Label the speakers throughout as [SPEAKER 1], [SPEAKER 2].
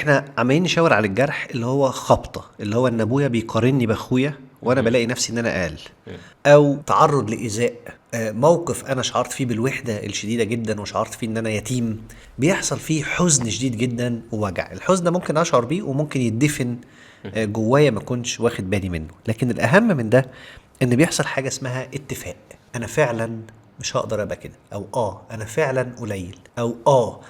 [SPEAKER 1] احنا عمالين نشاور على الجرح اللي هو خبطه، اللي هو ان ابويا بيقارني باخويا وانا بلاقي نفسي ان انا اقل، او تعرض لايذاء، موقف انا شعرت فيه بالوحدة الشديدة جدا وشعرت فيه ان انا يتيم، بيحصل فيه حزن شديد جدا ووجع. الحزن ده ممكن اشعر بيه وممكن يدفن جوايا ما كنتش واخد بالي منه. لكن الاهم من ده ان بيحصل حاجة اسمها اتفاق، انا فعلا مش هقدر ابقى كده، او انا فعلا قليل، او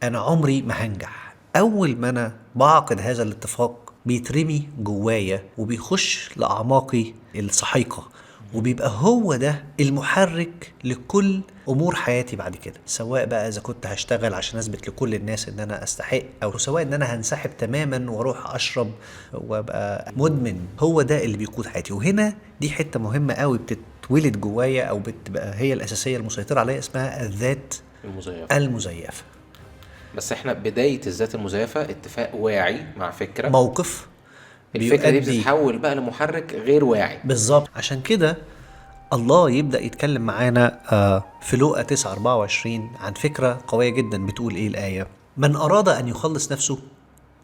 [SPEAKER 1] انا عمري ما هنجح. اول ما انا بعقد هذا الاتفاق بيترمي جوايا وبيخش لاعماقي السحيقة، وبيبقى هو ده المحرك لكل امور حياتي بعد كده، سواء بقى اذا كنت هشتغل عشان اثبت لكل الناس ان انا استحق، او سواء ان انا هنسحب تماما واروح اشرب وابقى مدمن. هو ده اللي بيقود حياتي. وهنا دي حتة مهمة قوي بتتولد جوايا او بتبقى هي الاساسية المسيطرة عليا، اسمها الذات المزيفه.
[SPEAKER 2] بس احنا بداية الذات المزيفه اتفاق واعي مع فكرة،
[SPEAKER 1] موقف،
[SPEAKER 2] الفكرة دي بتتحول بقى لمحرك غير واعي.
[SPEAKER 1] بالظبط. عشان كده الله يبدأ يتكلم معانا في لوقا 9:24 عن فكرة قوية جدا. بتقول ايه الآية؟ من أراد أن يخلص نفسه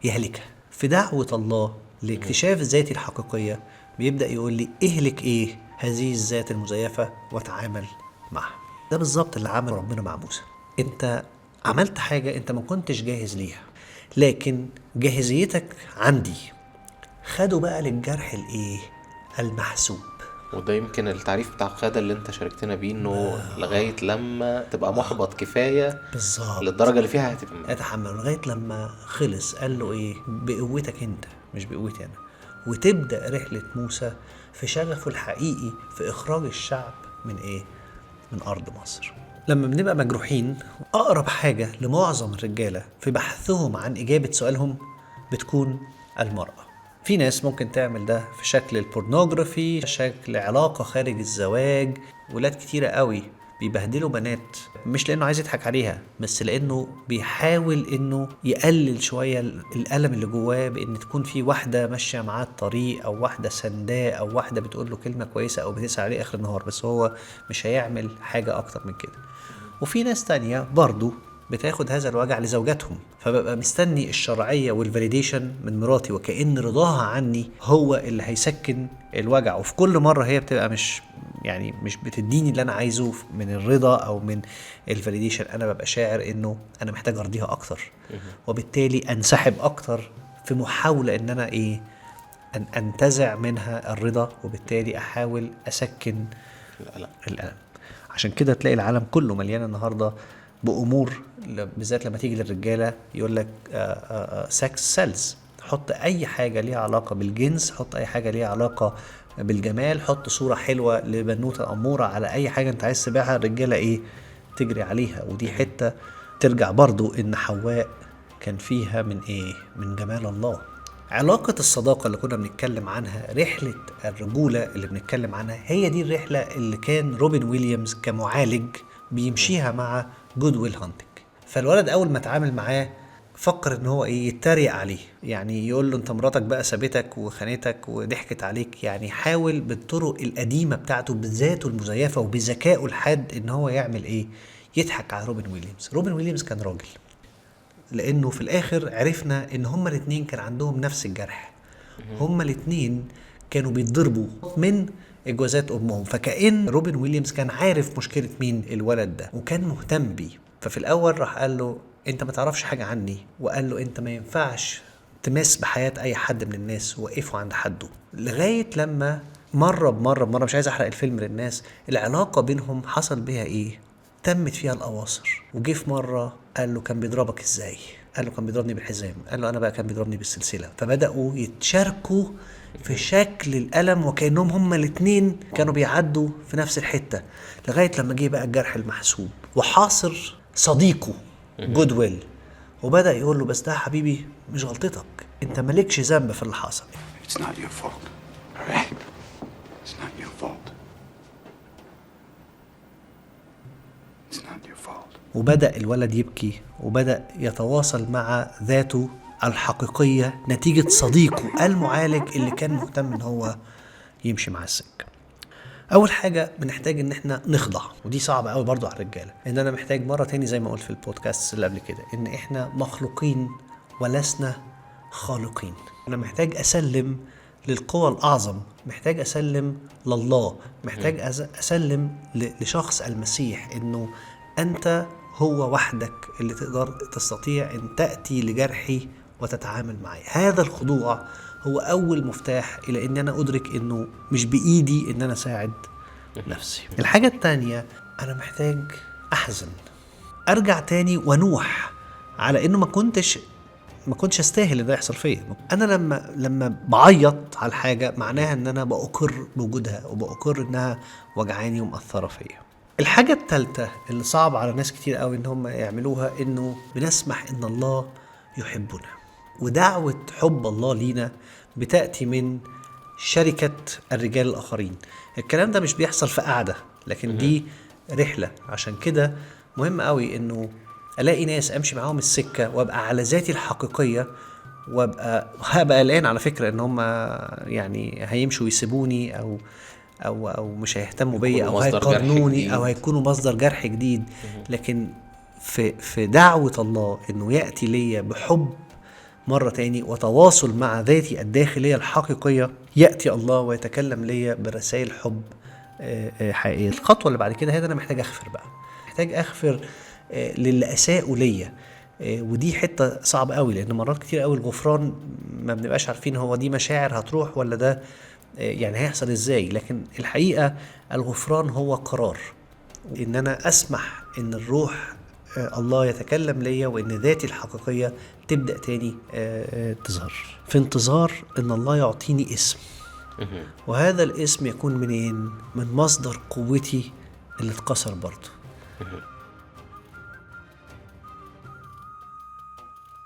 [SPEAKER 1] يهلكها. في دعوة الله لاكتشاف ذاتي الحقيقية بيبدأ يقول لي اهلك ايه هذه الذات المزيفة وتعامل معها. ده بالظبط اللي عمله ربنا مع موسى. انت عملت حاجة انت ما كنتش جاهز ليها، لكن جاهزيتك عندي. خدوا بقى للجرح الايه المحسوب.
[SPEAKER 2] وده يمكن التعريف بتاع قيادة اللي انت شاركتنا بيه، انه لغاية لما تبقى محبط كفاية
[SPEAKER 1] بالظبط
[SPEAKER 2] للدرجة اللي فيها هتبقى
[SPEAKER 1] اتحمل، لغاية لما خلص قال له ايه، بقوتك انت مش بقوتي انا. وتبدأ رحلة موسى في شغفه الحقيقي في اخراج الشعب من ايه، من ارض مصر. لما بنبقى مجروحين، اقرب حاجة لمعظم الرجالة في بحثهم عن اجابة سؤالهم بتكون المرأة. في ناس ممكن تعمل ده في شكل ال pornography، شكل علاقة خارج الزواج. ولاد كتيرة قوي بيبهدلوا بنات، مش لأنه عايز يضحك عليها، بس لأنه بيحاول إنه يقلل شوية الألم اللي جواه، بإن تكون في واحدة ماشية معاه الطريق، أو واحدة سنداه، أو واحدة بتقول له كلمة كويسة، أو بتسأل عليه آخر النهار، بس هو مش هيعمل حاجة أكتر من كده. وفي ناس تانية برضو بتاخد هذا الوجع لزوجاتهم، فببقى مستني الشرعية وال validation من مراتي، وكأن رضاها عني هو اللي هيسكن الوجع. وفي كل مرة هي بتبقى مش بتديني اللي أنا عايزه من الرضا أو من ال validation، أنا ببقى شاعر إنه أنا محتاج أرضيها أكتر، وبالتالي أنسحب أكتر في محاولة إن أنا إيه، أن أنتزع منها الرضا، وبالتالي أحاول أسكن الألم. عشان كده تلاقي العالم كله مليان النهاردة بأمور، بالذات لما تيجي للرجالة يقول لك sex sells. حط أي حاجة ليها علاقة بالجنس، حط أي حاجة ليها علاقة بالجمال، حط صورة حلوة لبنوتة أمورة على أي حاجة أنت عايز تبيعها، الرجالة إيه تجري عليها. ودي حتة ترجع برضو إن حواء كان فيها من إيه، من جمال الله. علاقة الصداقة اللي كنا بنتكلم عنها، رحلة الرجولة اللي بنتكلم عنها، هي دي الرحلة اللي كان روبن ويليامز كمعالج بيمشيها مع جود ويل هانتنج. فالولد اول ما اتعامل معاه فكر ان هو ايه، يتريق عليه، يعني يقول له انت مراتك بقى سابتك وخانتك وضحكت عليك، يعني حاول بالطرق القديمة بتاعته بذاته المزيفه وبذكائه الحاد ان هو يعمل ايه، يضحك على روبن ويليامز. روبن ويليامز كان راجل، لانه في الاخر عرفنا ان هما الاثنين كان عندهم نفس الجرح، هما الاثنين كانوا بيتضربوا من اجوازات امهم. فكأن روبن ويليامز كان عارف مشكلة مين الولد ده وكان مهتم بيه. ففي الاول راح قال له انت ما تعرفش حاجة عني، وقال له انت ما ينفعش تمس بحياة اي حد من الناس، وقفوا عند حده. لغاية لما مرة بمرة بمرة، مش عايز احرق الفيلم للناس، العلاقة بينهم حصل بيها ايه، تمت فيها الاواصر. وجه في مرة قال له كان بيضربك ازاي؟ قال له كان بيضربني بالحزام. قال له انا بقى كان بيضربني بالسلسلة. فبداوا يتشاركوا في شكل الألم، وكأنهم هما الاثنين كانوا بيعدوا في نفس الحتة، لغاية لما جه بقى الجرح المحسوب وحاصر صديقه جودويل، وبدأ يقول له بس ده حبيبي مش غلطتك، انت مالكش ذنب في اللي حصل.
[SPEAKER 3] It's not your fault. All right? It's not your fault. It's not your fault.
[SPEAKER 1] وبدأ الولد يبكي، وبدأ يتواصل مع ذاته الحقيقية نتيجة صديقه المعالج اللي كان مهتم ان هو يمشي مع السكة. اول حاجة بنحتاج ان احنا نخضع، ودي صعبة قوي برضو على الرجالة، ان انا محتاج مرة تاني زي ما قلت في البودكاست اللي قبل كده، ان احنا مخلوقين ولسنا خالقين. انا محتاج اسلم للقوى الاعظم، محتاج اسلم لله، محتاج اسلم لشخص المسيح، انه انت هو وحدك اللي تقدر تستطيع ان تاتي لجرحي وتتعامل معي. هذا الخضوع هو اول مفتاح الى ان انا ادرك انه مش بايدي ان انا اساعد نفسي. الحاجة التانية، انا محتاج احزن، ارجع تاني ونوح على انه ما كنتش استاهل ان ده يحصل فيا. انا لما بعيط على الحاجة معناها ان انا باقر بوجودها وباقر انها وجعاني ومأثره فيا. الحاجة الثالثة اللي صعب على ناس كتير قوي ان هم يعملوها، انه بنسمح ان الله يحبنا. ودعوة حب الله لينا بتاتي من شركة الرجال الاخرين. الكلام ده مش بيحصل في قعدة، لكن دي رحله. عشان كده مهم قوي انه الاقي ناس امشي معاهم السكة وابقى على ذاتي الحقيقية، وابقى هبقى قلقان على فكرة ان هم يعني هيمشوا ويسيبوني او او او مش هيهتموا بيا او هيقارنوني او هيكونوا مصدر جرح جديد. لكن في دعوه الله انه ياتي ليا بحب مرة تاني وتواصل مع ذاتي الداخلية الحقيقية، ياتي الله ويتكلم ليا برسائل حب حقيقية. الخطوة اللي بعد كده هي انا محتاج اغفر بقى، محتاج اغفر للي اساءوا ليا. ودي حتة صعبة قوي، لان مرات كتير قوي الغفران ما بنبقاش عارفين هو دي مشاعر هتروح ولا ده يعني هيحصل ازاي. لكن الحقيقة الغفران هو قرار، ان انا اسمح ان الروح الله يتكلم ليا وان ذاتي الحقيقية تبدا تاني تظهر، في انتظار ان الله يعطيني اسم. وهذا الاسم يكون منين؟ من مصدر قوتي اللي اتكسر برضه.